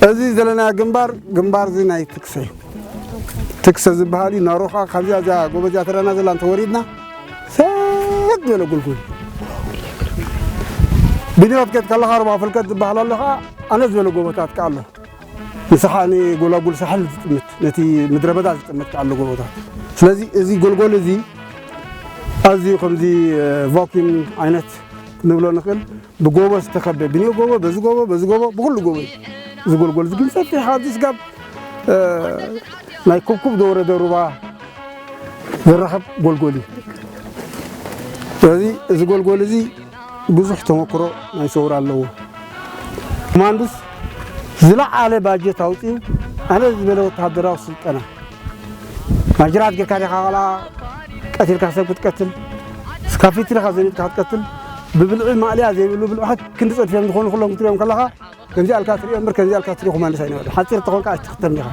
እዚ ዘለና ግንባር፣ ግንባር እዚ ናይ ትክሰ እዩ። ትክሰ ዝበሃል እዩ። ናሮኻ ካብዚኣ እዚኣ ጎበዝ እያ ትረና ዘላ እንተወሪድና፣ ሰጥ ዝበለ ጉልጉል። ብንዮት ከት ከለኻ ሩባ ፍልቀት ዝበሃል ኣሎ ኸዓ፣ ኣነ ዝበለ ጎቦታት ከ ኣሎ። ንስኻ ንጎላጉል ሳሕል ዝጥምት፣ ነቲ ምድረ በዳ ዝጥምት ከ ኣሎ ጎቦታት። ስለዚ እዚ ጎልጎል እዚ ኣዝዩ ከምዚ፣ እ፣ ቫኪዩም ዓይነት ክንብሎ ንኽእል። ብጎቦ ዝተኸበ፣ ብንዮ ጎቦ፣ በዚ ጎቦ፣ በዚ ጎቦ፣ ብኹሉ ጎቦ እዩ። እዚ ጎልጎል እዚ ግን ሰፊሕ ኣብዚ ስጋብ፣ እ፣ ናይ ኩብኩብ ዘወረደ ሩባ ዝራኸብ ጎልጎል እዩ። ስለዚ እዚ ጎልጎል እዚ ብዙሕ ተመክሮ ናይ ሰውራ ኣለዎ። ኮማንዱስ ዝለዓለ ባጀት ኣውፅኡ፣ ኣነ ዝበለ ወተሃደራዊ ስልጠና ማጅራት ጌርካ ዲኻ፣ ዋላ ቀቲልካ ሰብ ክትቀትል፣ ካፊትሪኻ ዘቢጥካ ክትቀትል፣ ብብልዒ ማእለያ ዘይብሉ ብልዕኻ ክንዲ ጸድፊኦም ዝኾኑ ኩሎም ክትሪኦም ከለኻ፣ ከምዚኣ ኢልካ ትሪኦ እምበር ከምዚኣ ኢልካ ትሪኦ ኮማንድስ ኣይነበረን። ሓጺር ተኾንካ ኣይትኽተም ዲኻ።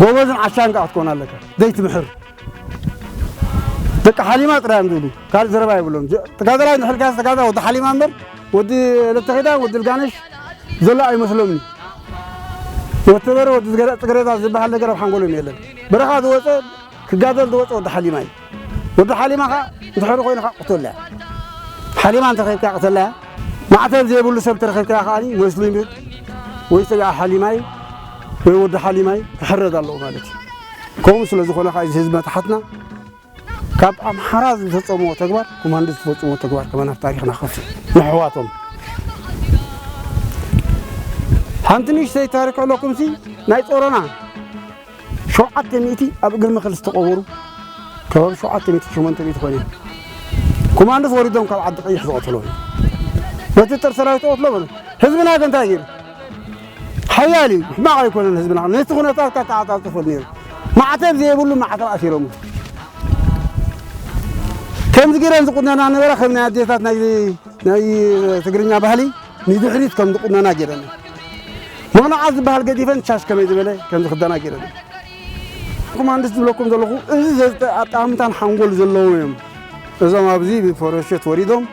ጎበዝን ዓሻን ከኣ ክትኮን ኣለካ። ዘይትምሕር። ደቂ ሓሊማ ጥራይ እዮም ዝብሉ። ካልእ ዘረባ የብሎም። ጀ-፣ ተጋደላይ እንድሕር ኢልካ ተጋደላይ ወዲ ሓሊማ እምበር ወዲ ለተኺዳን ወዲ ልጋነሽ ዘሎ ኣይመስሎምን። ወተበረ ወዲ ዝገዳ-፣ ጽገረዳ ዝበሃል ነገር ኣብ ሓንጎሎም የለን። በረኻ ዝወጸ ክጋደል ዝወጸ ወዲ ሓሊማ እዩ። ወዲ ሓሊማ ኸኣ እንድሕሪ ኮይንኻ ቅተላ። ሓሊማ እንተረኺብካ ቅተላ። ማዕተብ ዘይብሉ ሰብ ተረኺብካ ከኣ ሙስሊም እዩ ወይ ሰብኣ ሓሊማይ ወይ ወዲ ሓሊማይ ክሕረድ ኣለዎ ማለት እዩ። ከምኡ ስለ ዝኾነ ኸኣ እዚ ህዝቢ መታሕትና ካብ ኣምሓራ ዝፈጸምዎ ተግባር ኮማንዶ ዝፈጸምዎ ተግባር ከማን ኣብ ታሪኽና ከፊ ንሕዋቶም። ሓንቲ ንእሽተይ ታሪኽ ኣለኩምሲ ናይ ጾሮና ሸውዓተ ሚእቲ ኣብ እግሪ መኸል ዝተቐበሩ ከባቢ ሸውዓተ ሚእቲ ሸሞንተ ሚእቲ ኮይኑ እዮም። ኮማንዶስ ወሪዶም ካብ ዓዲ ቀይሕ ዝቐተሎም። በቲ ጥር ሰራዊት ተቐትሎም። ህዝብና ከ እንታይ ገይሩ? ሓያል እዩ። ሕማቕ ኣይኮነን ህዝብና። ነቲ ኩነታት ከተዓጻጽፈሉ ነይሩ። ማዕተብ ዘይብሉ ማዕተብ ኣሲሮም። ከምዚ ገይረን ዝቁነና ነበራ፣ ከም ናይ ኣዴታት ናይ ናይ ትግርኛ ባህሊ ንድሕሪት ከም ዝቁነና ገይረን። መቕናዓት ዝበሃል ገዲፈን ሻሽ ከመይ ዝበለ ከም ዝኽደና ገይረን። ኮማንድስ ዝብለኩም ዘለኹ፣ እዚ ዘዝተ-፣ ኣጠማምታን ሓንጎል ዘለዎም እዮም። እዞም ኣብዚ ብፖረሸት ወሪዶም፣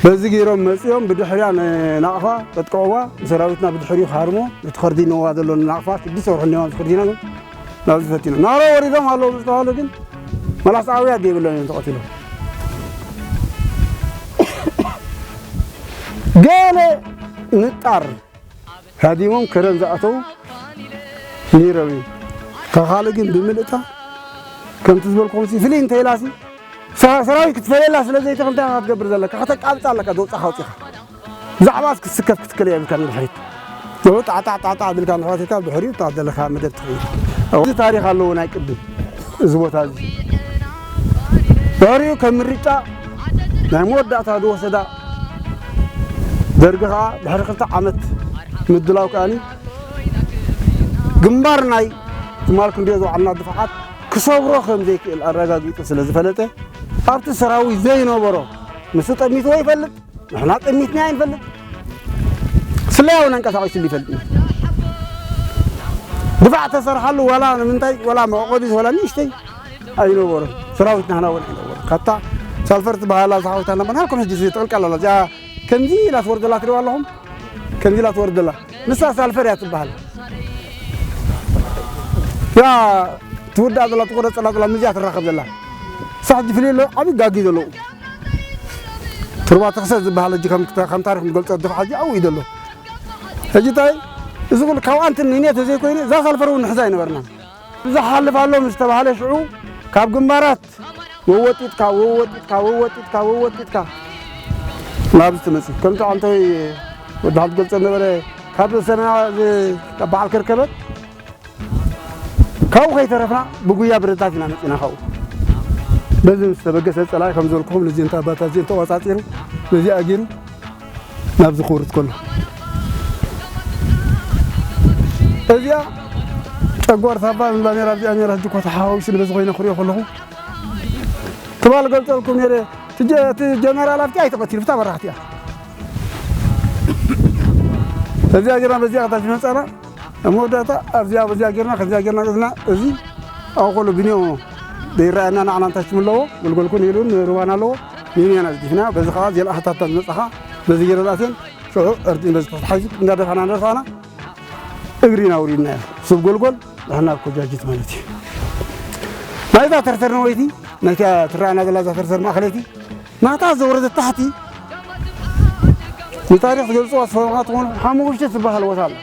በዚ ገይሮም መጺኦም፣ ብድሕሪያ ንናቕፋ ቀጥቀዕዋ፣ ሰራዊትና ብድሕሪኡ ክሃርሞ፣ ነቲ ከርዲነዋ ዘሎ ንናቕፋ፣ ሽዱሽተ ወርሒ እኒኦም ኣብዚ ከርዲኖም፣ ናብዚ ፈቲኖም። ናሮ ወሪዶም ኣለዉ ዝተባህሉ ግን፣ መላስ ኣውያት ዘይብሎም እዮም ተቐቲሎም። ገለ ንጣር ሃዲሞም ከረን ዝኣተዉ ነይሮም እዮም። ካብ ካልእ ግን ብምልእታ ከምቲ ዝበልኩኹም ሲ ፍልይ እንተኢላ ሲ ሰ-፣ ሰራዊት ክትፈለየላ ስለ ዘይትኽእል እንታይ ኢኻ ክትገብር ዘለካ? ከተቃብጻ ኣለካ፣ ዘውጻኻ ኣውጺኻ። ብዛዕባስ ክትስከፍ ክትክእል የብልካን ንድሕሪት። ንዑ ጣዕጣዕ ጣዕጣዕ ኣቢልካ ንሕዋትካ ብድሕሪኡ እታ ዘለካ መደብ ትኽእል። እዚ ታሪኽ ኣለዎ ናይ ቅድም እዚ ቦታ እዚ። ድሕሪኡ ከም ምርጫ ናይ መወዳእታ ዝወሰዳ ደርጊ ኸዓ ድሕሪ ክልተ ዓመት ምድላው ከኣኒ ግንባር ናይ ትማል ክንድዮ ዝወዓልና ድፋዓት ክሰብሮ ከም ዘይክእል ኣረጋጊጹ ስለ ዝፈለጠ ኣብቲ ሰራዊት ዘይነበሮ ንሱ ጠሚትዎ ይፈልጥ። ንሕና ጠሚትና ኣይንፈልጥ። ስለያ እውን ኣንቀሳቒስሉ ይፈልጥ። ድፋዕ ተሰርሓሉ ዋላ ንምንታይ ዋላ መዕቆቢስ ዋላ ንእሽተይ ኣይነበሮን። ሰራዊት ናህና እውን ኣይነበሮን። ካብታ ሳልፈር ትበሃላ ዝሓወታ ነበር ናልኩም ሕጂ እዚ ትቕልቀል ኣላ። እዚኣ ከምዚ ኢላ ትወርድ ዘላ ትሪእዋ ኣለኹም? ከምዚ ኢላ ትወርድ ዘላ። ንሳ ሳልፈር እያ ትበሃል። እዚኣ ትውዳእ ዘላ፣ ትቑረጽ ዘላ፣ ዘላ፣ ምስዚኣ ትራኸብ ዘላ። ንሳ ሕጂ ፍልይ ኣሎ፣ ዓብዪ ጋጊ ዘለዉ። ትርባ ተኽሰ ዝበሃል ሕጂ ከም፣ ከም ታሪኽ ንገልጾ፣ ድፋዕ ሕጂ ኣብኡ እዩ ዘሎ። ሕጂ እንታይ፣ እዚ ኩሉ ካብ ኣንትን ንኔ ተዘይኮይኑ፣ እዛ ሳልፈር እውን ንሕዛ ኣይነበርናን። ዝሓልፍ ኣሎ ምስ ተባህለ ሽዑ፣ ካብ ግንባራት ወወጢጥካ፣ ወወጢጥካ፣ ወወጢጥካ፣ ወወጢጥካ፣ ናብዚ ትመጽእ። ከምቲ ኣንቶይ ወዲ ሓንቲ ገልጸ ነበረ፣ ካብ ሰሜና ዝ-፣ በዓል ከርከበት፣ ካብኡ ከይተረፍና ብጉያ ብረታት ኢና መጺና ካብኡ። በዚ ምስ ተበገሰ ጸላኢ ከም ዝበልኩኹም ነዚ እንተ ኣባታት እዚአን ተቋጻጺሩ፣ ነዚኣ ገይሩ ናብዚ ክወርድ ከሎ። እዚኣ ጨጓር ሳባ ዝብላ ነይራ፣ እዚኣ ነይራ፣ ሕጂ እኮ ተሓዋዊሱ በዚ ኮይነ ክሪኦ ከለኹ። ትማል ገልጸልኩም ነይረ፣ እቲ ጀ-፣ እቲ ጀነራል ኣብቲ ኣይተቐቲሉ፣ ብታ በራኽቲ እያ። እዚኣ ጌርና በዚኣ ከታች መጻና። ኣብ መወዳእታ ኣብዚኣ፣ በዚኣ ጌርና፣ ከዚኣ ጌርና፣ ከዚና፣ እዚ ኣብ ከሉ ብንዮ ዘይረኣየና ንዓና እንታይ ሽም ኣለዎ፣ ጎልጎል ኩን ኢሉን ሩባን ኣለዎ፣ ንንያና ዝዲፍና፣ በዚ ኸዓ ዜና ኣሕታታ ዝመጻኻ፣ በዚ ጌረ ዝኣትየን፣ ሽዑ እርጢን በዚ ተታሒዙ እንዳደፋና እንዳደፋና እግሪና ውሪድናዮ። ስብ ጎልጎል ንሕና ኮጃጅት ማለት እዩ። ናይዛ ተርተር ነወይቲ፣ ናይታ ትረኣና ዘላ እዛ ተርተር ማእኸለይቲ፣ ናታ ዘውረደት ታሕቲ ንታሪኽ ዝገልጽዋ ዝሰማዕኩ ትኾኑ ሓሙኽሽቲ ትበሃል ቦታ ኣላ።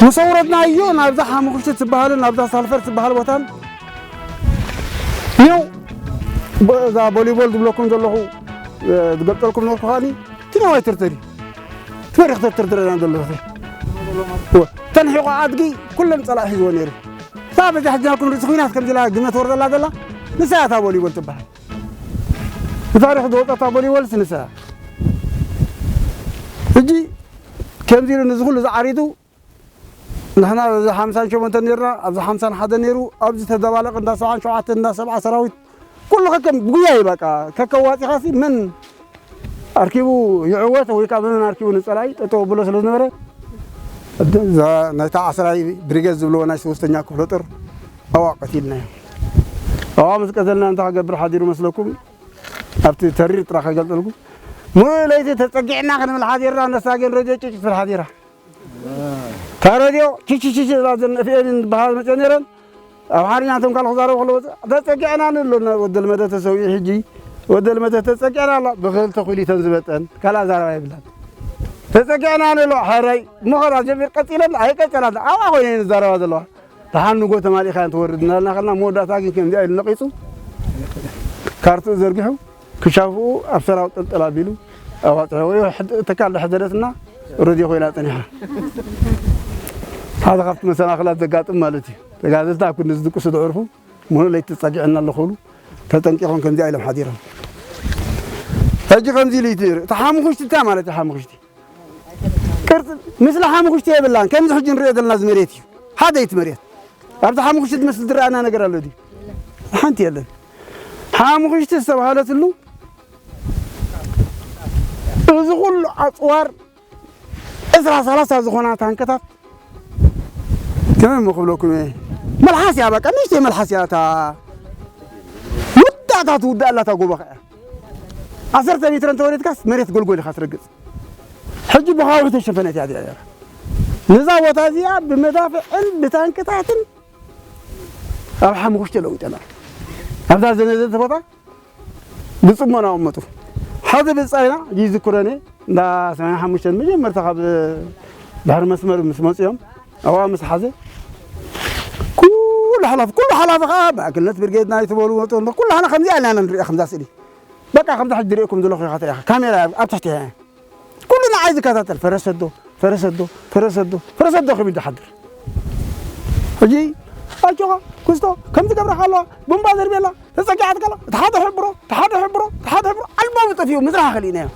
ምስ ኣውረድናዮ ናብዛ ሓሙኽሽቲ ትበሃልን ናብዛ ሳልፈር ትበሃል ቦታን፣ ይኸው እዛ ቮሊቦል ዝብለኩም ዘለኹ፣ እ፣ ዝገልጸልኩም ነበርኩ ከኣኒ፣ እቲ ነዋይ ትርተር እዩ። ትበሪኽ ተትርትረና ዘሎ። እወ፣ ተንሒቑ ኣድጊ ኩለን ጸላኢ ሒዝዎ ነይሩ። እታ በዚኣ ሕጂ ናብኩም ርእሲ ኲናት ከምዚ ኢላ ግመ ትወርደላ ዘላ፣ ንሳ እያ እታ ቮሊቦል ትበሃል። ብታሪኽ ዝወጸታ ቮሊቦልስ ንሳ እያ። ሕጂ ከምዚ ኢሉ ንዚ ኩሉ ዝዓሪዱ፣ ንሕና ኣብዚ ሓምሳን ሸሞንተን ነርና፣ ኣብዚ ሓምሳን ሓደን ነይሩ፣ ኣብዚ ተደባለቕ እንዳ ሰብዓን ሸውዓተን እንዳ ሰብዓ ሰራዊት፣ ኩሉ ከከም ጉያ እዩ በቃ። ከከም ዋጺኻሲ መን ኣርኪቡ ይዕወት ወይ ከዓ መን ኣርኪቡ ንጸላኢ ጠጠው ብሎ ስለ ዝነበረ፣ እዛ ናይታ ዓስራይ ብሪጌድ ዝብልዎ ናይ ሶስተኛ ክፍለ ጦር ኣብኣ ቀቲልናዮ። ኣብኣ ምስ ቀተልና እንታይ ክገብር ሓዲሩ መስለኩም? ኣብቲ ተሪር ጥራሕ ከገልጸልኩም። ሙሉእ ለይቲ ተጸጊዕና ክንብል ሓዲርና፣ ነሳ ግን ረድዮ ጭጭ ትብል ሓዲራ። እታ ረድዮ ችችችች እዛ ዘን ኤፍ ኤም ዝበሃላ መፅኦ ነይረን። ኣብ ሓርኛ እቶም ካልእ ክዛረቡ ከለዉ፣ "ተፀጊዕና ንብሎ፣ ወዲ ልመደ ተሰዊኡ ሕጂ፣ ወዲ ልመደ ተፀጊዕና ኣሎ፣ ብኽልተ ኩሊተን ዝበጠን፣ ካልእ ኣዛረባ የብላን። ተፀጊዕና ንብሎ፣ ሕራይ፣ ምኸዳ ጀሚር ቀፂለን፣ ኣይቀፀላን፣ ኣብኣ ኮይነን ዝዛረባ ዘለዋ። ደሓን ንጎ ተማሊእካ እየን ትወርድ እናበልና ከለና፣ መወዳእታ ግን ከምዚኣ ኢሉ ነቒፁ፣ ካርትኡ ዘርጊሑ፣ ክሻፍኡ ኣብ ሰራው ጠልጠል ኣቢሉ ኣባፅሐ። ወይ ሕድ-፣ ተካል ሕደረትና ረድዮ ኮይና ፀኒሓ። ሓደ ካብቲ መሰናኽላት ዘጋጥም ማለት እዩ። ተጋደልቲ ኣብ ክንዲ ዝድቅሱ ዝዕርፉ፣ ሙሉእ ለይቲ ተፀጊዕና ኣሎ ክብሉ ተጠንቂቖም ከምዚኣ ኢሎም ሓዲሮም። ሕጂ ከምዚ ኢሉ እዩ እቲ ነይሩ። እቲ ሓሙኽሽቲ እንታይ ማለት እዩ? ሓሙኽሽቲ ቅርፂ፣ ምስሊ ሓሙኽሽቲ የብላን። ከምዚ ሕጂ ንሪኦ ዘለና እዚ መሬት እዩ። ሓደ እዩ እቲ መሬት። ኣብዚ ሓሙኽሽቲ ትመስል ዝረኣና ነገር ኣሎ ድዩ? ሓንቲ የለን። ሓሙኽሽቲ ዝተባህለትሉ እዚ ኩሉ ኣፅዋር ዕስራ ሰላሳ ዝኾና ታንክታት ከመይ እሞ ክብለኩም እየ? መልሓስ እያ፣ በቃ ንእሽተይ መልሓስ እያ። እታ መወዳእታ ትውዳእ ኣላ እታ ጎቦ ኸዓ። ዓሰርተ ሜትሮ እንተወሪድካስ መሬት ጎልጎል ኢኻ ትረግጽ። ሕጂ ብኻውሒ ተሸፈነት እያ እዚኣ ነይራ። ነዛ ቦታ እዚኣ ብመዳፍዕን ብታንክታትን ኣብ ሓሙኽሽቲ ለዊጠና። ኣብዛ ዘነዘት ቦታ ብጽሞና ኣቐመጡ። ሓደ ብጻይና ይዝክረኒ፣ እንዳ ሰማንያ ሓሙሽተ መጀመርታ ካብ ድሕሪ መስመር ምስ መጽኦም፣ ኣብኣ ምስ ሓዘ፣ ኩሉ ሓላፊ፣ ኩሉ ሓላፊ ኸኣ ማእከልነት ብርጌድ ናይ ትበሉ መጡ። ኩሉ ሓና ከምዚኣ ኢልና ኢና ንሪኣ፣ ከምዛ ስእሊ። በቃ ከምዛ ሕጂ ዝሪእኩም ዘለኹ ኢኻ ትሪኣ፣ ካሜራ ኣብ፣ ኣብ ትሕቲ እያ። ኩሉ ንዓይ ዝከታተል፣ ፈረሰዶ፣ ፈረሰዶ፣ ፈረሰዶ፣ ፈረሰዶ ክብል ዝሓድር። ሕጂ ኣጆኻ፣ ክስቶ፣ ከምዚ ገብረኻ ኣለዋ፣ ቡምባ ዘርቤላ፣ ተጸጊዓትካ ኣላ፣ እቲ ሓደ ሕብሮ፣ እቲ ሓደ ሕብሮ፣ እቲ ሓደ ሕብሮ፣ ኣልባቡ ጠፊኡ፣ ምዝራኻ ከሊእናዮ።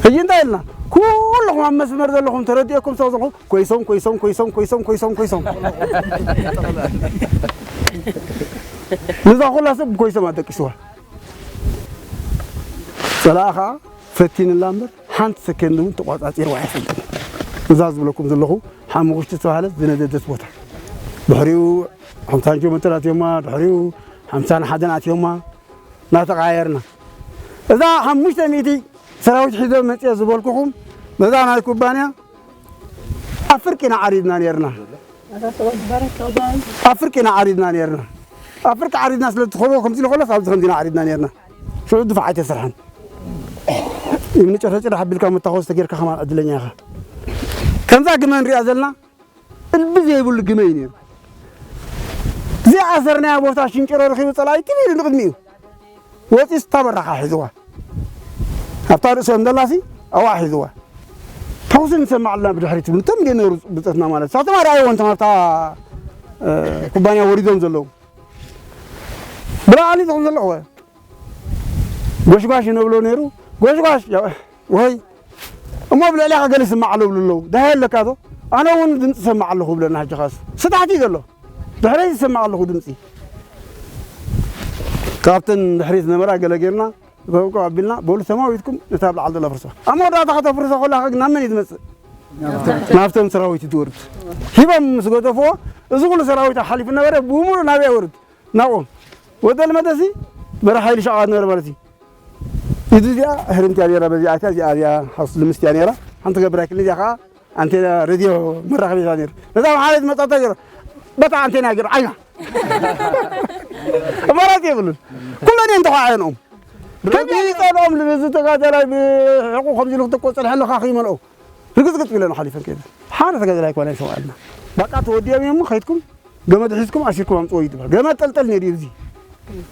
ሕጂ እንታይ ኢልና? ኩልኹም ኣብ መስመር ዘለኹም ተረዲኦኩም ስለ ዘለኹም፣ ኮይሶም፣ ኮይሶም፣ ኮይሶም፣ ኮይሶም፣ ኮይሶም፣ ኮይሶም። ነዛ ኩላ ሰብ ኮይሶም ኣደቂስዋ። ጸላኢ ኸኣ ፈቲንላ እምበር፣ ሓንቲ ሰከንድ እውን ተቋጻጺርዋ ኣይፈልጥን። እዛ ዝብለኩም ዘለኹ ሓሙኽሽቲ ዝተባህለት ዝነደደት ቦታ። ድሕሪኡ ሓምሳን ሸሞንተን ኣትዮማ፣ ድሕሪኡ ሓምሳን ሓደን ኣትዮማ፣ እናተቐያየርና። እዛ ሓሙሽተ ሚእቲ ሰራዊት ሒዘ መጽየ ዝበልኩኹም፣ ነዛ ናይ ኩባንያ ኣብ ፍርቂ ኢና ዓሪድና ነይርና። ኣብ ፍርቂ ኢና ዓሪድና ነይርና። ኣብ ፍርቂ ዓሪድና ስለ እትኸቦ ከምዚ ኢሉ ከሎስ ኣብዚ ከምዚ ኢና ዓሪድና ነይርና። ሽዑ ድፋዕ ኣይተሰርሐን። እምኒ ጨፈጭ ደሓ ኣቢልካ መታኾስ ተጌርካ ከማን ዕድለኛ ኢኻ። ከምዛ ግመ ንሪኣ ዘለና እልቢ ዘይብሉ ግመ እዩ ነይሩ። ዘይኣሰርናያ ቦታ ሽንጭሮ ረኺቡ ጸላኢ ትም ኢሉ ንቕድሚኡ። ወፂስ እታ በራኻ ሒዝዋ። ኣብታ ርእሶም ዘላሲ ኣብኣ ሒዝዋ። ተኹሲ ንሰማዕ ኣለና ብድሕሪት ትብሉ። እቶም እንደ ነሩ ብፀትና ማለት። ሳቶም ኣርኣይዎ እንቶም ኣብታ፣ እ፣ ኩባንያ ወሪዶም ዘለዉ። ብላዕሊ ዝኹም ዘለኹ ጎሽጓሽ ይነብሎ ነይሩ። ጎሽጓሽ፣ ያው፣ ወይ፣ እሞ ብልዕሊኻ ገለ ይስማዕ ኣሎ ብሉ ኣለዉ። ደሃይ ኣለካ ዶ? ኣነ እውን ድምፂ ይሰማዕ ኣለኹ ብለና ሕጂ ኻስ። ስታሕቲ እዩ ዘሎ። ድሕረይ ይሰማዕ ኣለኹ ድምፂ። ካብተን ድሕሪት ዝነበራ ገለ ጌርና፣ ተውቆ ኣቢልና፣ በሉ ተማዊትኩም ነታ ኣብ ላዕሊ ዘላ ፍርሶ። ኣብ መወዳእታ ከተፍርሶ ከለኻ ግን ናብ መን እዩ ዝመጽእ? ናብቶም ሰራዊት እዩ ዝወርድ። ሂቦም ምስ ገደፍዎ፣ እዚ ኩሉ ሰራዊት ሓሊፉ ነበረ፣ ብምሉእ ናበይ ይወርድ? ናብኦም። ወደል መደሲ፣ መራሕ ሓይሊ ሻዕብያ ነበረ ማለት እዩ። ኢዱ እዚኣ ህርምቲ እያ ነይራ፣ በዚኣ እቲያ፣ እዚኣ፣ እዚኣ ሓውስ ልምስቲ እያ ነይራ። ሓንቲ ገብር ኣይክልን፣ እዚኣ ኸዓ ኣንቴና ሬድዮ መራኸቢ እያ ነይራ። ነዛ መሓለይት መጻታ ገይሩ፣ በታ ኣንቴና ገይሩ ዓይና። ኣማራጺ የብሉን። ኩለን እየን ተዃዒነኦም። ከመይ ይጸልኦም ልብዚ ተጋዳላይ ብሕቁ ከምዚ ኢሉ ክትቆጽል ሕልኻ ከይመልኦ። ርግጽግጽ ኢለን ሓሊፈን ከይደን። ሓደ ተጋዳላይ እኳ ኣይሰምዓልና። በቃ ተወዲኦም እዮም፣ ከይድኩም ገመድ ሒዝኩም ኣሲርኩም ኣምጽዎ እዩ ትበሃል። ገመድ ጠልጠል ነይሩ እዩ፣ እዚ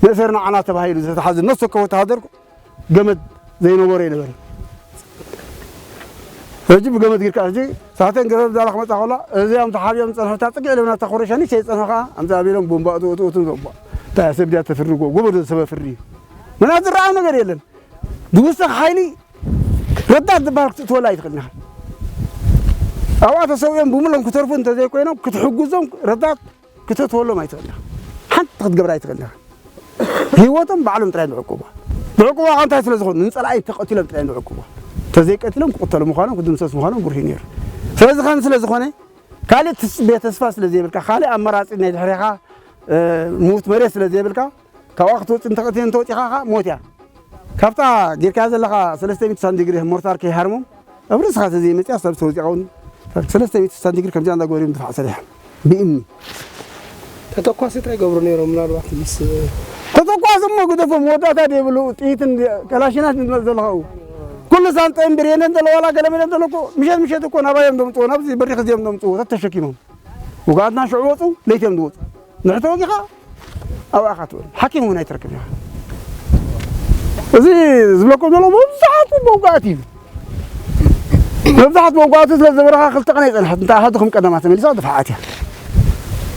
መእሰሪ ንዓና ተባሂሉ ዝተታሓዘ ነፍሲ ወከፍ ወተሃደር ገመድ ዘይነበሮ ኣይነበረን። ሕጂ ብገመድ ጌርካ፣ ሕጂ ሳተን ገመድ ዳላ ክመጻ ከሎ፣ እዚኦም ተሓቢኦም ዝጸንሑ፣ እታ ጽግዕ ኢሎም ናብታ ኮረሻ ንእሽተይ ዝጸንሑ ከኣ፣ ኣምጻ ኣቢሎም ቦምባ እቱ፣ እቱ፣ እቱ፣ እቱ፣ እታ ሰብ ድያ ተፍሪ፣ ጎ-፣ ጎበዝ ሰብ ፍሪ እዩ። ምናት ዝረኣም ነገር የለን። ዝውስኽ ሓይሊ ረዳት ዝበሃል ክትእትወሉ ኣይትኽእልን ኢኻ። ኣብኣ ተሰዊኦም ብምሎም ክተርፉ እንተዘይኮይኖም፣ ክትሕግዞም ረዳት ክተእትወሎም ኣይትኽእልን ኢኻ። ሓንቲ ክትገብር ኣይትኽእልን ኢኻ። ህይወቶም ባዕሎም ጥራይ እዮም ዝዕቅቡዋ። ዝዕቅቡዋ ከ እንታይ ስለ ዝኾኑ? ንጸላኢ እንተቐቲሎም ጥራይ እዮም ዝዕቅቡዋ። እንተዘይቀቲሎም ክቕተሉ ምዃኖም፣ ክድምሰሱ ምዃኖም ብሩህ እዩ ነይሩ። ስለዚ ከምዚ ስለ ዝኾነ፣ ካልእ ትጽበዮ ተስፋ ስለ ዘይብልካ፣ ካልእ ኣማራጺ ናይ ድሕሬኻ፣ እ፣ ምዉት መሬት ስለ ዘይብልካ፣ ካብኣ ክትወጽእ እንተቐትልን እንተወጺኻ ኸኣ ሞት እያ። ካብታ ጌርካያ ዘለኻ ሰለስተ ሚእቲ ሳንቲግሬድ ሞርታር ከይሃርሞም፣ ኣብ ርእስኻ ተዘይመጽያ፣ ሰብ ተወጺኣ እውን ሰለስተ ሚእቲ ሳንቲግሬድ ከምዚኣ እንዳገበሩ እዮም ድፋዕ ሰሪሖም። ብእምኒ። ተተኳሲ እንታይ ይገብሩ ነይሮም? ምናልባት ምስ ተተኳሲ እሞ ግደፎም፣ መወዳእታ ዘይብሉ ጥይትን ከላሽናት ንመጽእ ዘለኻ። ኩሉ ሳንጠይን ብሬንን ዘሎ ዋላ ገለመለን ዘሎ እኮ ምሸት ምሸት እኮ ናባይ እዮም ዘምጽዎ፣ ናብዚ በሪኽ እዚኦም ዘምጽዎ ተተሸኪሞም። ውግኣትና ሽዑ ወጹ፣ ለይቲ እዮም ዝወጹ። ንሕቲ ወጊኻ ኣብኣ ኢኻ ትውዕል። ሓኪም እውን ኣይትረክብ ኢኻ። እዚ ዝብለኩም ዘሎ መብዛሕትኡ መውጋእቲ እዩ። መብዛሕትኡ መውጋእቲ ስለ ዝበረኻ ክልተ ቀን ኣይጸንሐት። እንተ ኣሃዱ ከም ቀደማ ተመሊሳ ድፋዓት እያ።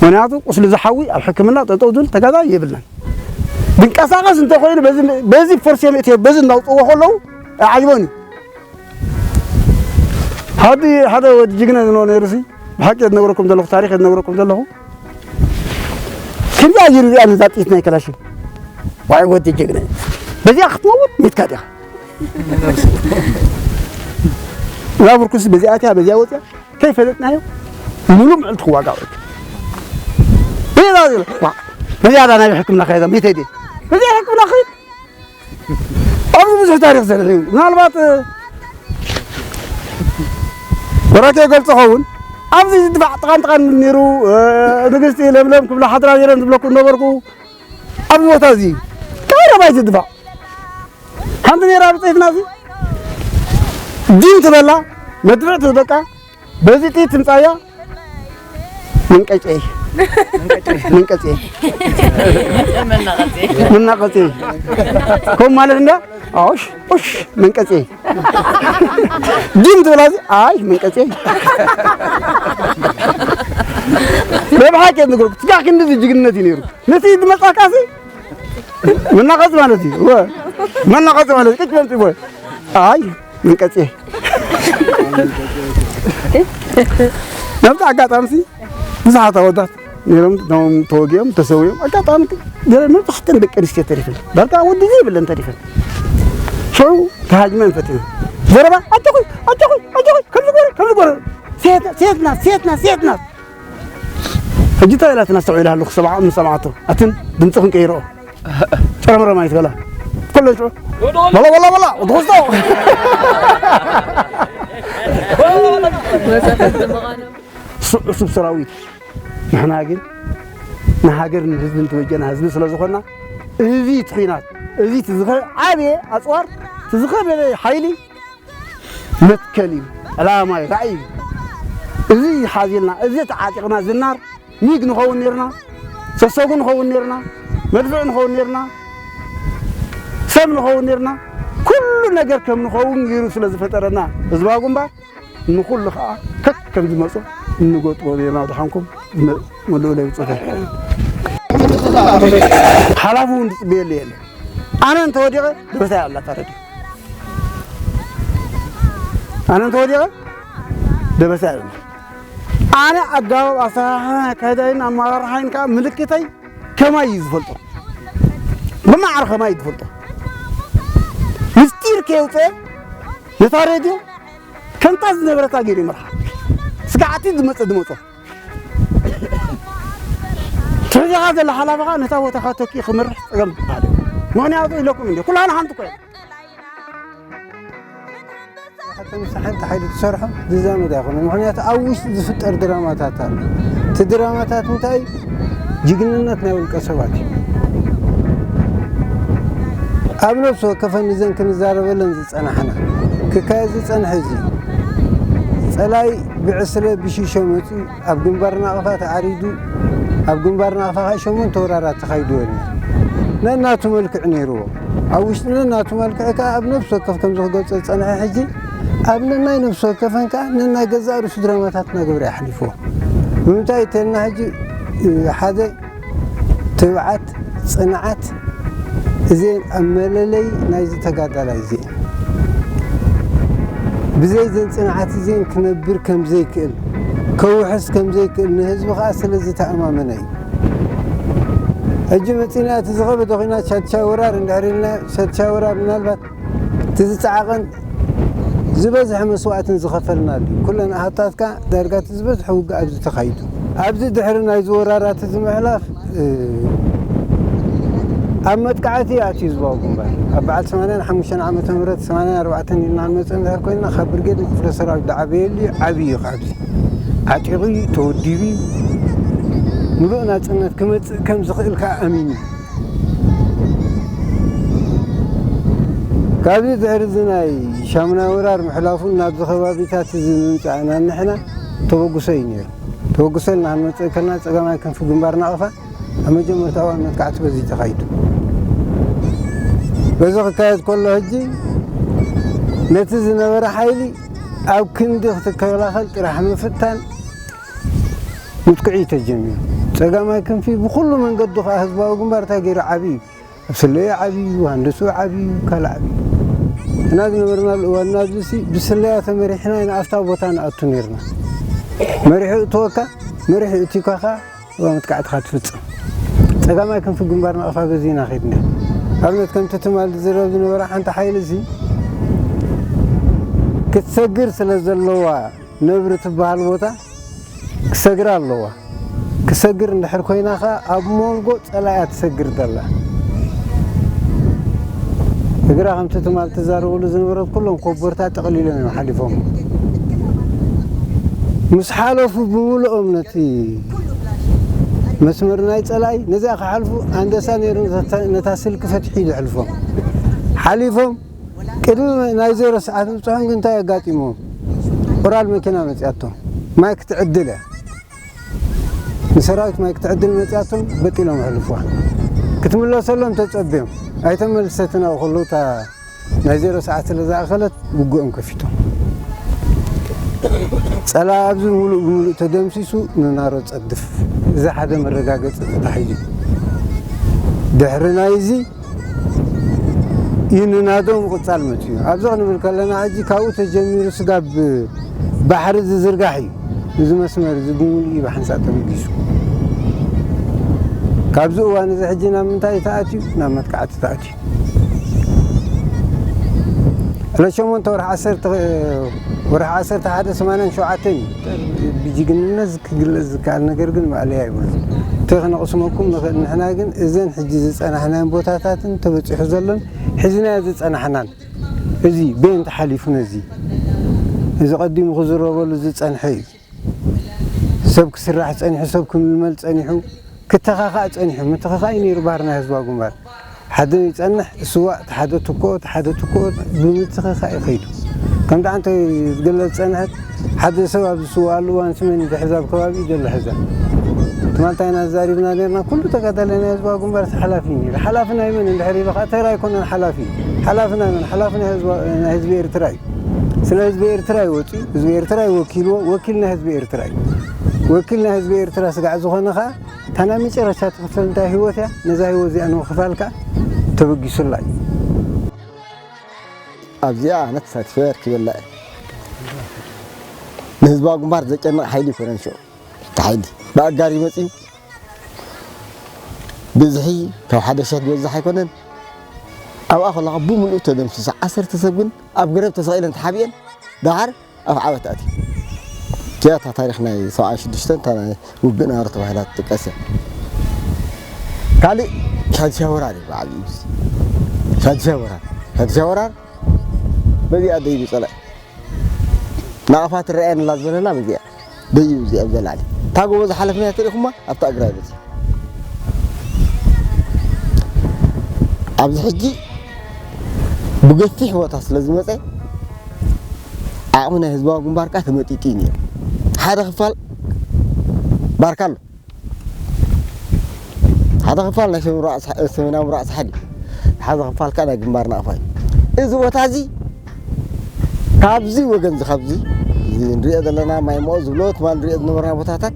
ምኽንያቱ ቁስሊ ዝሓዊ ኣብ ሕክምና ጠጠው ዝብል ተጋዳላይ የብልናን። ድንቀሳቐስ እንተኾይኑ በዚ፣ በዚ ፎርስ እዮም እትዮ፣ በዚ እንዳውፅዎ ከለዉ ኣይዓይቦን እዩ። ሓዲ፣ ሓደ ወዲ ጅግና ዝነበረ ነይሩ ሲ፣ ብሓቂ እየ ዝነግረኩም ዘለኹ፣ ታሪኽ እየ ዝነግረኩም ዘለኹ። ክንደይ ኣየር እዚኣ ነዛ ጥይት ናይ ከላሽን። ዋይ ወዲ ጅግና። በዚኣ ክትመውት ሚትካ ዲኻ? ናብርኩስ በዚኣ እቲያ፣ በዚኣ ወፂኣ፣ ከይፈለጥናዮ፣ ሙሉእ ምዕልቲ ክዋጋእ ወዲ። በዚኣ ዚላ፣ ዋ፣ በዚኣ ዳ ናይ ሕክምና ከይዳ፣ ሚተ ድየ? በዚኣ ሕክምና ከይድ። ኣብዚ ብዙሕ ታሪኽ ዘርሕ እዩ። ምናልባት፣ እ፣ በራኬ ይገልጾ ኸውን። ኣብዚ ድፋዕ ጥቓን ጥቓን ነይሩ፣ እ፣ ንግስቲ ለምለም ክብላ ሓድራ ነይረን ዝብለኩ ነበርኩ። ኣብዚ ቦታ እዚ ቀረባይ ዝድፋዕ። ሓንቲ ነይራ ብጸይትና እዚ ዲን ትበላ፣ መድፍዕ ትበቃ፣ በዚ ጥይት ትምጻያ መንቀጨይ። መንቀጨይ። መናቐጺ። መናቐጺ። ከም ማለት እንዳ ኣሽ፣ ኡሽ፣ መንቀጨይ። ዲም ትብላ እዚ፣ ኣይ፣ መንቀጨይ። ብሓቂ ንግሩ፣ ትጋዕ ክንዲ እዚ ጅግንነት እዩ ነይሩ። ነቲ ዝመጻካሲ መናቐጺ ማለት እዩ። ወ-፣ መናቐጺ ማለት ቅጭ በምጽ ይቦ። ኣይ፣ መንቀጺ። ናብቲ ኣጋጣሚ ሲ ብዙሓት ኣወዳት ነይሮም፣ ቶም ተወጊኦም፣ ተሰዊኦም። ኣጋጣሚ ገለ መብዛሕተን ደቂ ኣንስትዮ ተሪፈን። ዳርጋ ወዲ ዘይብለን ተሪፈን። ሽዑ ተሃጅመን ፈቲነን። ዘረባ፣ ኣጆኹይ፣ ኣጆኹይ፣ ኣጆኹይ፣ ከምዚ ግበሪ፣ ከምዚ ግበሪ። ሴት፣ ሴት ናት፣ ሴት ናት፣ ሴት ናት። ሕጂ እንታይ ኢላትና ኣስተውዒላ ኣለኹ፣ ሰብዓ-፣ ምስ ሰምዓቶ። ኣትን ድምፅኽን ቀይረኦ። ጨረምረም ኣይትበላ። ኩለን ሽዑ፣ በላ፣ በላ፣ በላ፣ ወዲ ኹስቶ። ሱ-፣ ዕሱብ ሰራዊት። ንሕና ግን ንሃገርን ንህዝብን ተበጀና ህዝቢ ስለ ዝኾንና፣ እዚ እቲ ኹናት፣ እዚ እቲ ዝኸ-፣ ዓብየ ኣፅዋር፣ እቲ ዝኸበደ ሓይሊ መትከል እዩ፣ ዕላማ እዩ፣ ራእይ እዩ። እዚ ሓዚልና፣ እዚ ተዓጢቕና ዝናር ሚግ ንኸውን ኔርና፣ ሰሰጉ ንኸውን ኔርና፣ መድፍዕ ንኸውን ኔርና፣ ሰብ ንኸውን ኔርና፣ ኩሉ ነገር ከም ንኸውን ገይሩ ስለ ዝፈጠረና ህዝባዊ ግንባር ንኹሉ ኸዓ ከከም ዝመጾ እንገጥሞ ኔርና። ድሓንኩም መ-፣ መለለዩ ጽሑፍ። ሓላፊ እውን ዝጽበየሉ የለን። ኣነ እንተወዲቐ ደበሳይ ኣላ እታ ረድዮ። ኣነ እንተወዲቐ ደበሳይ ኣላ። ኣነ ኣገባብ ኣሰራርሓን ኣካይዳይን ኣመራርሓይን ከኣ ምልክተይ ከማይ እዩ ዝፈልጦ። ብማዕረ ከማይ እዩ ዝፈልጦ። ምስጢር ከየውፅአ ነታ ሬድዮ ከምታ ዝነበረታ ገይሩ ይመርሓ። ስጋዕቲ ዝመፀ ዝመፆ። ትሕዜኻ ዘላ ሓላፊኻ ነታ ቦታኻ ተኪኡ ክመርሕ ፀገም ዝበሃል እዩ። ምኽንያቱ ኢለኩም እንዲ ኩላህና ሓንቲ እኮ ኢና። ሓንቲ ምስ ሓንቲ ሓይሊ ትሰርሖ ዝዛመድ ኣይኮነን። ምኽንያቱ ኣብ ውሽጢ ዝፍጠር ድራማታት ኣሎ። እቲ ድራማታት እንታይ? ጅግንነት ናይ ውልቀ ሰባት እዩ። ኣብ ነፍሲ ወከፈን እዘን ክንዛረበለን ዝጸናሕና ክካየድ ዝጸንሐ እዚ ጸላይ ብዕስለ ብሽሾ መጺኡ ኣብ ግንባር ናቕፋ ተዓሪዱ፣ ኣብ ግንባር ናቕፋ ከዓ ሸሞንተ ወራራት ተኻይድወልና። ነናቱ መልክዕ ነይርዎ። ኣብ ውሽጢ ነናቱ መልክዕ ከዓ ኣብ ነፍሲ ወከፍ ከምዚ ክገልጾ ዝጸንሐ ሕጂ ኣብ ነናይ ነፍሲ ወከፈን ከዓ ነናይ ገዛእ ርእሱ ድራማታት እናገበረ የሕሊፍዎ። ብምንታይ ተልና ሕጂ ሓደ ትብዓት፣ ጽንዓት፣ እዚአን ኣብ መለለይ ናይዚ ተጋዳላይ እዚአን። ብዘይ ዘን ጽንዓት እዚአን ክነብር ከም ዘይክእል፣ ከውሕስ ከም ዘይክእል ንህዝቢ ከኣ ስለ ዝተኣማመነ እዩ። ሕጂ መጺና እቲ ዝኸበደ ኹናት ሻድሻይ ወራር እንድሕር ኢልና፣ ሻድሻይ ወራር ምናልባት እቲ ዝጸዓቐን ዝበዝሐ መስዋእትን ዝኸፈልናሉ እዩ። ኩለን ኣሃብታትካ ዳርጋ እቲ ዝበዝሐ ውግእ ኣብዚ ተኻይዱ። ኣብዚ ድሕሪ ናይዚ ወራራት እዚ ምሕላፍ፣ እ፣ ኣብ መጥቃዕቲ ኣትዩ ህዝባዊ ግንባር። ኣብ በዓል ሰማንያን ሓሙሽተን ዓመተ ምህረት፣ ሰማንያን ኣርባዕተን ኢልና ንመጽእ እንድሕር ኮይንና፣ ካብ ብርጌድ ንክፍለ ሰራዊት ዝዓበየሉ እዩ፣ ዓብዪ እዩ። ካብዚ ዓጢቑ እዩ፣ ተወዲቡ እዩ። ምሉእ ናጽነት ክመጽእ ከም ዝኽእል ከኣ ኣሚኑ እዩ። ካብዚ ድሕሪ እዚ ናይ ሻሙናይ ወራር ምሕላፉን ናብዚ ከባቢታት እዚ ምምጻእና ንሕና ተበግሶ እዩ ነይሩ። ተበግሶ ኢልና ክንመጽእ ከለና ጸጋማይ ክንፊ ግንባር ናቕፋ ኣብ መጀመርታ እዋን መጥቃዕቲ በዚ ተኻይዱ። በዚ ክካየድ ከሎ ሕጂ ነቲ ዝነበረ ሓይሊ ኣብ ክንዲ ክትከላኸል ጥራሕ ምፍታን ምጥቅዒ ተጀሚሩ። ጸጋማይ ክንፊ ብኹሉ መንገዱ ከኣ ህዝባዊ ግንባር እንታይ ገይሩ ዓብዩ ኣብ ስለዮ ዓብዩ፣ ሃንደስኡ ዓብዩ፣ ካልእ ዓብዩ። እና ዝነበርናሉ እዋን ናብዚሲ ብስለያ ተመሪሕና ኢና ኣብታ ቦታ ንኣቱ ነይርና። መሪሑ እትወካ፣ መሪሑ እቲኳ ኸዓ እዋ መጥቃዕትኻ ትፍጽም። ጸጋማይ ክንፊ ግንባር ናቕፋ በዚ ኢና ኸድና። ኣብነት ከምቲ ትማል ዝዝረብ ዝነበረ ሓንቲ ሓይሊ እዚ ክትሰግር ስለ ዘለዋ ነብሪ ትበሃል ቦታ ክሰግር ኣለዋ። ክሰግር እንድሕር ኮይና ኸኣ ኣብ መንጎ ጸላእያ ትሰግር ዘላ። እግራ ከምቲ ትማል ትዛረበሉ ዝነበረት ኩሎም ኮቦርታ ጠቕሊሎም እዮም ሓሊፎም። ምስ ሓለፉ ብምልኦም ነቲ መስመር ናይ ጸላኢ ነዚኣ ክሓልፉ ኣንደሳ ነይሩ ነታ፣ ነታ ስልኪ ፈትሒ ዘሕልፎም። ሓሊፎም ቅድሚ ናይ ዜሮ ሰዓት ምብጽሖም ግን እንታይ ኣጋጢሞም? ኦራል መኪና መጺኣቶም። ማይ ክትዕድል እያ። ንሰራዊት ማይ ክትዕድል መጺኣቶም በጢሎም ኣሕልፍዋ። ክትምለሰሎም ተጸብዮም። ኣይተመልሰትን ኣብኡ ከለዉ እታ ናይ ዜሮ ሰዓት ስለ ዝኣኸለት ውግኦም ከፊቶም። ጸላ ኣብዚ ምሉእ ብምሉእ ተደምሲሱ ንናሮ ጸድፍ። እዚ ሓደ መረጋገጺ ተታሒዙ። ድሕሪ ናይዚ እዩ ንናዶ ምቕጻል መጺኡ። ኣብዚ ክንብል ከለና ሕጂ ካብኡ ተጀሚሩ ስጋብ ባሕሪ ዝዝርጋሕ እዩ። እዚ መስመር እዚ ብምሉእ እዩ ብሓንሳእ ተበጊሱ። ካብዚ እዋን እዚ ሕጂ ናብ ምንታይ ተኣትዩ? ናብ መጥቃዕቲ ተኣትዩ። ዕለት ሸሞንተ ወርሒ ዓሰርተ፣ ወርሒ ዓሰርተ ሓደ ሰማንያን ሸውዓተን እዩ። ብጅግንነት ክግለጽ ዝከኣል ነገር ግን ማእለያ የብሉን። እቲ ክነቕስመኩም ንኽእል፣ ንሕና ግን እዘን ሕጂ ዝጸናሕናየን ቦታታትን ተበጺሑ ዘሎን ሒዝናዮ ዝጸናሕናን፣ እዚ በየን ተሓሊፉ ነዚ፣ እዚ ቀዲሙ ክዝረበሉ ዝጸንሐ እዩ። ሰብ ክስራሕ ጸኒሑ፣ ሰብ ክምልመል ጸኒሑ፣ ክተኻኻእ ጸኒሑ። ምትኽኻእ እዩ ነይሩ ባህሪ ናይ ህዝባዊ ግንባር። ሓደ ይጸንሕ፣ ይስዋእ፣ እቲ ሓደ ትክኦ፣ እቲ ሓደ ትክኦ ብምትኽኻእ እዩ ከይዱ። ከምቲ ዓንተ ዝግለጽ ጸንሐት፣ ሓደ ሰብ ኣብ ዝስዋኣሉ እዋን ስመን እዩ ዝሕዛ፣ ኣብ ከባቢኡ ዘሎ ሕዛ። ትማል እንታይ ኢና ተዛሪብና ነርና? ኩሉ ተጋዳላይ ናይ ህዝባዊ ግንባር እቲ ሓላፊ እዩ ነይሩ። ሓላፊ ናይ መን እንድሕር ኢሉ ኸዓ ተራ ኣይኮነን ሓላፊ። ሓላፊ ናይ መን? ሓላፊ ናይ ህዝባ-፣ ናይ ህዝቢ ኤርትራ እዩ። ስለ ህዝቢ ኤርትራ እዩ ወጺኡ፣ ህዝቢ ኤርትራ እዩ ወኪልዎ፣ ወኪል ናይ ህዝቢ ኤርትራ እዩ። ወኪል ናይ ህዝቢ ኤርትራ ስጋዕ ዝኾነ ኸዓ እታ ናይ መጨረሻ ትኽፈል እንታይ ህይወት እያ፣ ነዛ ህይወት እዚኣ ንምኽፋል ከኣ ተበጊሱላ እዩ። ኣብዚኣ ኣነ ተሳቲፈ ኣርኪበላ እየ። ንህዝባዊ ግንባር ዘጨንቕ ሓይሊ ኣይኮነን ሽዑ። እቲ ሓይሊ ብኣጋር እዩ መጺኡ። ብዝሒ ካብ ሓደ ሽሕ ዝበዝሕ ኣይኮነን። ኣብኣ ከለኻ ብምልኡ ተደምሲሱ። ዓሰርተ ሰብ ግን ኣብ ገረብ ተሰቒለን ተሓቢኤን ደሓር ኣብ ዓወት ኣትዩ። እዚኣ እታ ታሪኽ ናይ ሰብዓን ሽዱሽተን እታ ናይ ውግእ ናሮ ተባሂላ ትጥቀስ እያ። ካልእ ሻድሻይ ወራር እዩ ብዓብዩ። ሻድሻይ ወራር፣ ሻድሻይ ወራር በዚኣ ደይቡ ጸላኢ። ናቕፋ ትረኣየኒ ኣላ ዝበለና በዚኣ ደይቡ እዚኣ ኣብ ዘላሊ እታ ጎቦ ዝሓለፍናያ ትሪኢኹማ ኣብታ እግራይ በዚ ኣብዚ ሕጂ ብገፊሕ ቦታ ስለ ዝመፀ ዓቕሚ ናይ ህዝባዊ ግንባር ከዓ ተመጢጡ እዩ ነይሩ። ሓደ ክፋል ባርካ ኣሎ። ሓደ ክፋል ናይ ሰሜን ራእሲ ሓዲ፣ ሓደ ክፋል ከዓ ናይ ግንባር ናቕፋ እዩ። እዚ ቦታ እዚ ካብዚ ወገን እዚ ካብዚ እዚ ንሪኦ ዘለና ማይ ሞኦ ዝብሎ ትማል ንሪኦ ዝነበርና ቦታታት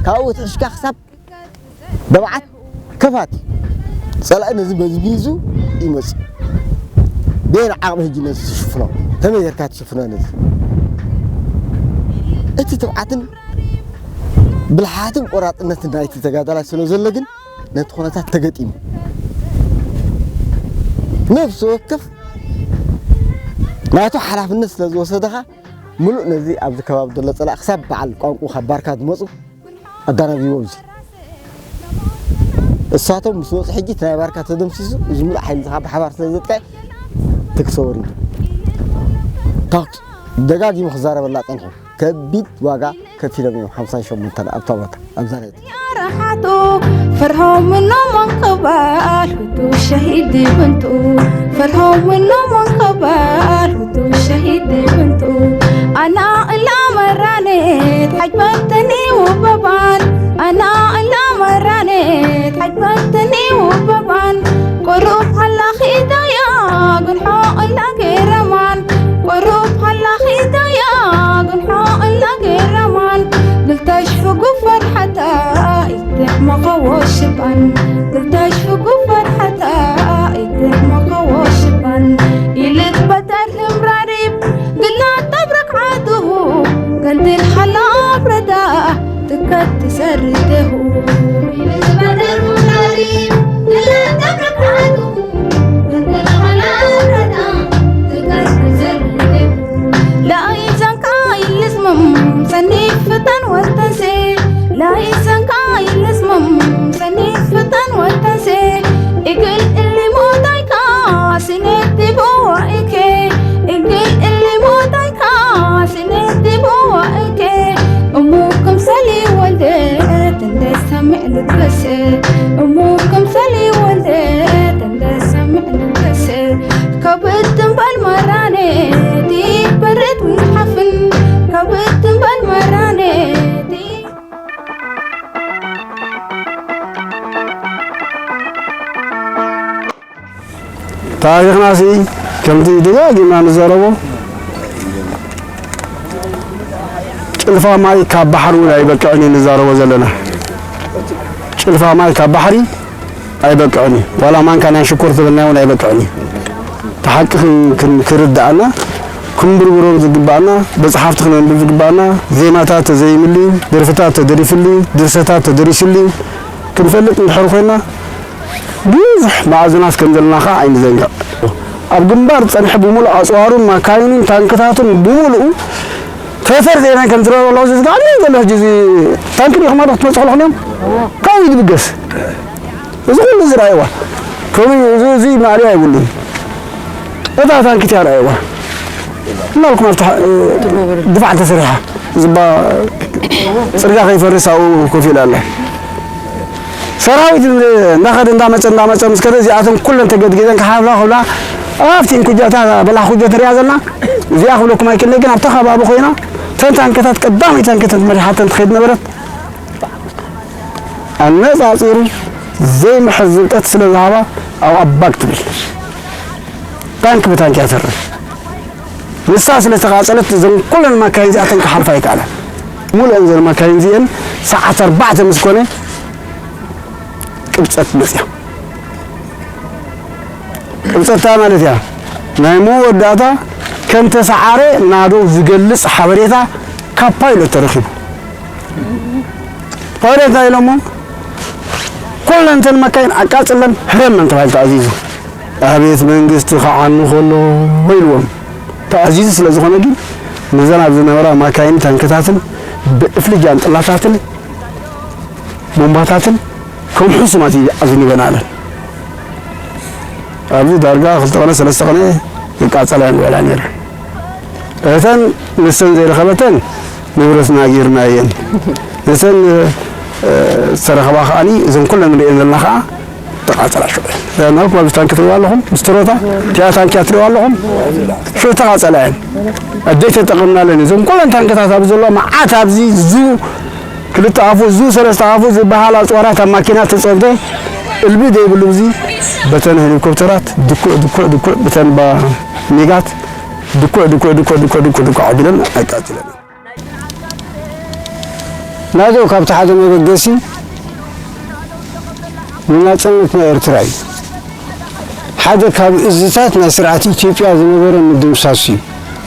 ካብኡ ትሕሽካ ክሳብ ደብዓት ከፋት እዩ። ፀላኢ ነዚ በዝቢዙ ይመፅእ። ቤን ዓቕሚ ህጂ ነዚ ትሽፍኖ ተመይ ጌርካ ትሽፍኖ ነዚ እቲ ትብዓትን ብልሓትን ቆራፅነትን ናይቲ ተጋዳላይ ስለ ዘሎ ግን ነቲ ኩነታት ተገጢሙ ነፍሲ ወከፍ ናቱ ሓላፍነት ስለ ዝወሰደኻ ምሉእ ነዚ ኣብዚ ከባቢ ዘሎ ፀላእ ክሳብ በዓል ቋንቁ ካብ ባርካ ዝመፁ ኣዳናቢዎም እዚ እሳቶም ምስ መፁ ሕጂ እቲ ናይ ባርካ ተደምሲሱ እዚ ምሉእ ሓይሊ ዝኻ ብሓባር ስለ ዘጥቅዕ ትክሰ ወሪዱ ታኩስ ደጋጊሙ ክዛረበላ ፀንሑ ከቢድ ዋጋ ከፊሎም እዮም ሓምሳ ሸሞንተ ኣብታ ቦታ ኣብዛ ናይ ያረሓቱ ፈርሆም ምኖም ኣንቀባል ሁቱ ሸሂድ ይብንቱ ፈርሆም ምኖም ኣንቀባል ሁቱ ሸሂድ ይብንቱ ኣና እላ መራኔት ሓጅበተኒ ውበባን ኣና እላ መራኔት ሓጅበተኒ ውበባን ቁሩብ ሃላ ኺዳያ ግንሖ እላ ገረማን ቁሩብ ሃላ ኺዳያ ግንሖ እላ ገረማን ግልተሽፍጉ ፈርሓታ ይትሕመኸዎ ሽባን ግልተሽፍጉ ፈርሓታ ይትሕመኸዎ ሽባን ይልት በተር ህምራሪብ ግላት ኣብ ረክዓትሁ ገንድል ሓላ ኣብ ረዳ ትከት ትሰርደሁ ይልት በተር ህምራሪብ ግላት ኣብ ረክዓትሁ ገንድል ሓላ ኣብ ረዳ ትከት ትሰርደሁ لايزن كايلزمم سني فتن وتنسي لايزن كايلزمم سني فتن وتنسي إقل اللي موتايكا سنتي بوائكي إقل اللي موتايكا سنتي بوائكي أموكم سلي ولدت اندس سمع لتبسي أموكم سلي ولدت اندس سمع لتبسي ከብት እምበል መራኔቲ በርት ውሓፍን ከብት እምበል መራኔቲ ታሪኽናሲ ከምቲ ደጋጊምና ንዘረቦ ጭልፋ ማይ ካብ ባሕሪ እውን ኣይበቅዕን እዩ ንዛረቦ ዘለና። ጭልፋ ማይ ካብ ባሕሪ ኣይበቅዕን እዩ። ዋላ ማንካ ናይ ሽኮር ዝበልናዮ እውን ኣይበቅዕን እዩ። እቲ ሓቂ ክን- ክን- ክርድኣና ክንብርብሮም ዝግባኣና መፅሓፍቲ ክነንብብ ዝግባኣና ዜማታት ተዘይምሉ፣ ደርፍታት ተደሪፍሉ፣ ድርሰታት ተደሪስሉ ክንፈልጥ እንድሕር ኮይና ብዙሕ መኣዝናት ከም ዘለና ከዓ ኣይንዘንግዕ። ኣብ ግንባር ዝፀንሐ ብምሉእ ኣፅዋሩን ማካይኑን ታንክታቱን ብምሉኡ ተፈር ዜናን ከም ዝረበ ኣለኹ ዝዝጋዕ ዘሎ ሕጂ እዚ ታንክ ዲኹም ኣለኹ ትመፅእ ከለኹም እዮም ካብ ኢድ ብገስ እዚ ኩሉ ዝረኣይዋ ከምኡ እዚ እዚ ማእለያ የብሉን እታ ታንኪት እያ ረኣይዋ እናልኩም ኣብቲ ድፋዕ ተሰሪሓ ዝባ ፅርጋ ከይፈርስ ኣብኡ ኮፍ ኢላ ኣላ ሰራዊት እንዳኸደ እንዳመፀ እንዳመፀ ምስ ከደ እዚኣቶም ኩለን ተገድጊዘን ክሓፍላ ክብላ ኣብቲ እንኩጃታ በላሕ ኩጆ ትሪያ ዘለና እዚኣ ክብለኩም ኣይክእለ ግን ኣብታ ከባቢ ኮይና ተን ታንከታት ቀዳመይ ታንከታት መሪሓተን ትኸይድ ነበረት ኣነፃፂሩ ዘይምሕዝ ዝብጠት ስለ ዝሃባ ኣብኣ ባግ ትብል ታንክ ብታንክ እያ ተርፍ ንሳ ስለ ዝተቓፀለት እዘን ኩለን ማካይን እዚኣተን ክሓልፋ ኣይከኣለን ሙሉአን ዘን ማካይን እዚአን ሰዓት ኣርባዕተ ምስ ኮነ ቅብፀት መፅያ ቅብፀት እንታይ ማለት እያ ናይ መወዳእታ ከም ተሰዓረ ናደው ዝገልፅ ሓበሬታ ካብ ፓይሎት ተረኺቡ ፓይለት እንታይ ኢሎሞ ኩለን እተን መካይን ኣቃፅለን ህረመን ተባሂሉ ተኣዚዙ ኣቤት መንግስቲ ክዓኑ ከሎ ኢልዎም ተኣዚዙ ስለ ዝኾነ ግን ነዘን ኣብ ዝነበራ ማካይን ታንክታትን ብእፍሊ ጃንጥላታትን ቦምባታትን ከም ሕሱማት እዩ ኣዝኒበን ኣለን ኣብዚ ዳርጋ ክልተ ቀነ ሰለስተ ቀነ ይቃፀላ እየን ውዕላ ነይረን እተን ንሰን ዘይረኸበተን ንብረትና ጌርና እየን። ነተን ዝተረኸባ ከዓኒ እዘን ኩለን ንሪኤን ዘለና ከዓ ተቃፀላ ሽዑ። ናብኩም ኣብዚ ታንኪ ትሪእዋ ኣለኹም፣ ምስ ትሮታ እቲኣ ታንኪ ትሪእዋ ኣለኹም፣ ሽዑ ተቃፀላ እየን። ኣደይ ተጠቐምናለን። እዞም ኩለን ታንክታት ኣብዚ ዘለዋ መዓት ኣብዚ ዙ ክልተ ኣፉ ዙ ሰለስተ ኣፉ ዝበሃል ኣፅዋራት ኣብ ማኪና ተፀብደ እልቢ ዘይብሉ እዚ በተን ሄሊኮፕተራት ድኩዕ ድኩዕ ድኩዕ ብተን ባ ሚጋት ድኩዕ ድኩዕ ድኩዕ ድኩዕ ድኩዕ ድኩዕ ኣቢለን ኣቃፂለን። ናደው ካብቲ ሓደ መበገሲ ንናጽነት ናይ ኤርትራ እዩ። ሓደ ካብ እዝታት ናይ ስርዓት ኢትዮጵያ ዝነበረ ምድምሳስ እዩ።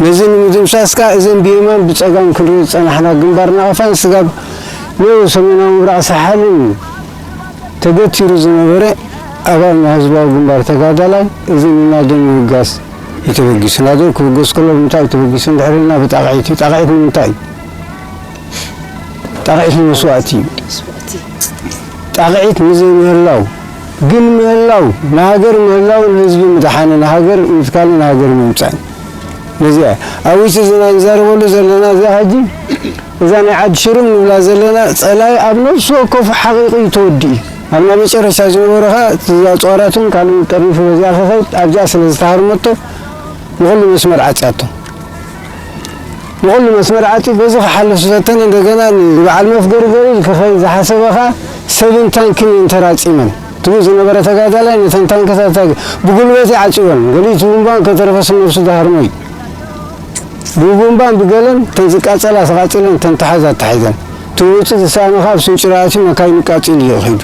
ነዚ ንምድምሳስ ከኣ እዘን ብየማን ብጸጋም ክንርኢ ዝጸናሕና ግንባር ናቕፋን ስጋብ ንኡ ሰሜናዊ ምብራቕ ሳሕልን ተገቲሩ ዝነበረ ኣባል ናይ ህዝባዊ ግንባር ተጋዳላይ እዚ ንናደው ምብጋስ እዩ ተበጊሱ። ናደው ክብገስ ከሎ ብምንታይ እዩ ተበጊሱ እንድሕር ኢልና ብጣቕዒት እዩ። ጣቕዒት ንምንታይ እዩ? ጣቕዒት ንመስዋእቲ እዩ። ጣቕዒት ንዘይምህላው ግን ምህላው ንሃገር ምህላው ንህዝቢ ምድሓንን ሃገር ምትካልን ሃገር ምምጻእን። ነዚኣ ኣብ ውሽጢ እዚ ናይ ንዛረበሉ ዘለና እዚኣ ሕጂ እዛ ናይ ዓዲ ሽሩም ንብላ ዘለና ጸላኢ ኣብ ነፍሲ ወከፉ ሓቒቑ እዩ ተወዲኡ። ኣብ ናይ መጨረሻ ዝነበረ ኸኣ እቲ ኣጽዋራቱን ካልእ ጠሪፉ በዚኣ ክኸይድ ኣብዚኣ ስለ ዝተሃርመቶ ንኹሉ መስመር ዓጽያቶ። ንኹሉ መስመር ዓጺ በዚ ክሓልፍ ዝፈተነ እንደገና ንበዓል መፍገርገሪ ክኸይድ ዝሓሰበ ኸኣ ሰብን ታንክን እየን ተራጺመን። ትብኡ ዝነበረ ተጋዳላይ ነተን ታንክታት ብጉልበት እዩ ዓጺወን። ገሊኡ እቲ ቡምባን ከተረፈስ ነብሱ ዝሃርሞ እዩ። ብቡምባን ብገለን ተን ዝቃጸላ ተቓጺለን፣ ተን ተሓዛ ተሓይዘን። እቲ ውጽእ ዝሰኣነ ካብ ስንጭሮ ኣትዩ መካይኑ ቃጺሉ እዩ ከይዱ።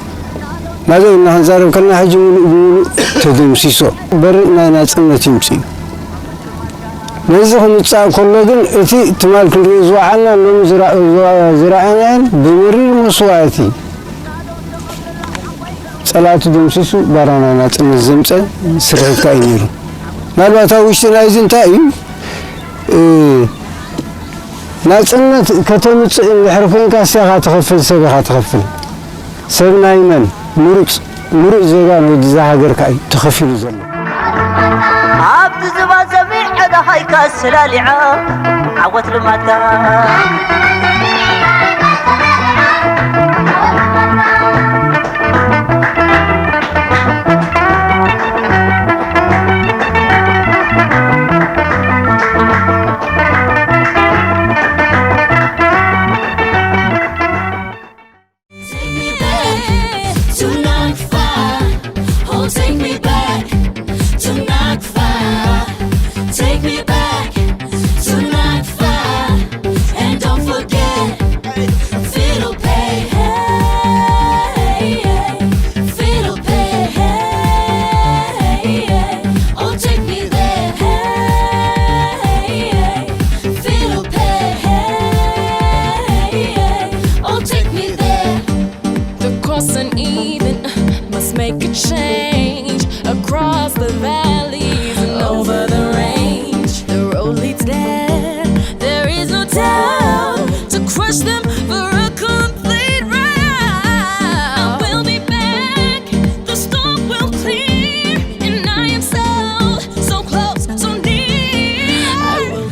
ናዘይ እና ክንዛረብ ከለና ሕጂ ምሉእ ብምሉእ ተደምሲሶ። በርእ ናይ ናጽነት ይምጽእ እዩ። ነዚ ክምጻእ ከሎ ግን እቲ ትማል ክንሪኦ ዝወዓልና ሎሚ ዝራ-፣ ዝዋ-፣ ዝረኣናየን ብምሪር መስዋእቲ ጸላእቱ ደምሲሱ ባራና ናጽነት ዘምጸ ስርሒት ከኣ እዩ ነይሩ። ምናልባት ኣብ ውሽጢ ናይዚ እንታይ እዩ፣ እ፣ ናጽነት ከተምጽእ እንድሕር ኮይንካ ንስኻ ትኸፍል፣ ሰብ ኢኻ ትኸፍል። ሰብ ናይ መን? ምሩጽ፣ ምሩጽ ዜጋ ናይ ወዲ እዛ ሃገር ከኣ እዩ ተኸፊሉ ዘሎ። ኣብቲ ዝባን ሰሚዐ ደሃይካ ስላሊዓ ዓወት ልማትካ። Take me back to Nakfa. Oh, take me back to Nakfa. Take me back to Nakfa. And don't forget, Fiddle Pay. Hey, hey. Fiddle Pay. Hey, hey. Oh, take me there. Hey, hey. Fiddle Pay. Hey, hey. Oh, take me there. The course uneven must make a change across the valleys and over the range. The road leads there, there is no doubt to crush them for a complete rout. I will be back, the storm will clear, and I am so, so close, so near. I will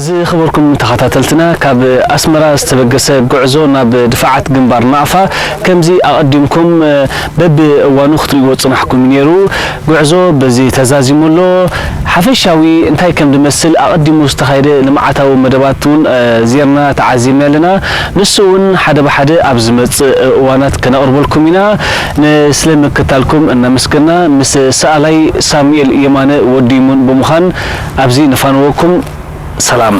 ዝኸበርኩም ተኸታተልትና፣ ካብ ኣስመራ ዝተበገሰ ጉዕዞ ናብ ድፋዓት ግንባር ናቕፋ ከምዚ ኣቐዲምኩም በብእዋኑ ክትርእይዎ ዝጸናሕኩም እዩ ነይሩ። ጉዕዞ በዚ ተዛዚሙ ኣሎ። ሓፈሻዊ እንታይ ከም ዝመስል ኣቐዲሙ ዝተኻየደ ልምዓታዊ መደባት እውን ዜርና ተዓዚብና ኣለና። ንሱ እውን ሓደ ብሓደ ኣብ ዝመጽእ እዋናት ከነቕርበልኩም ኢና። ንስለ ምክታልኩም እናመስገና፣ ምስ ሰኣላይ ሳሙኤል የማነ ወዲሙን ብምዃን ኣብዚ ንፋነወኩም። ሰላም።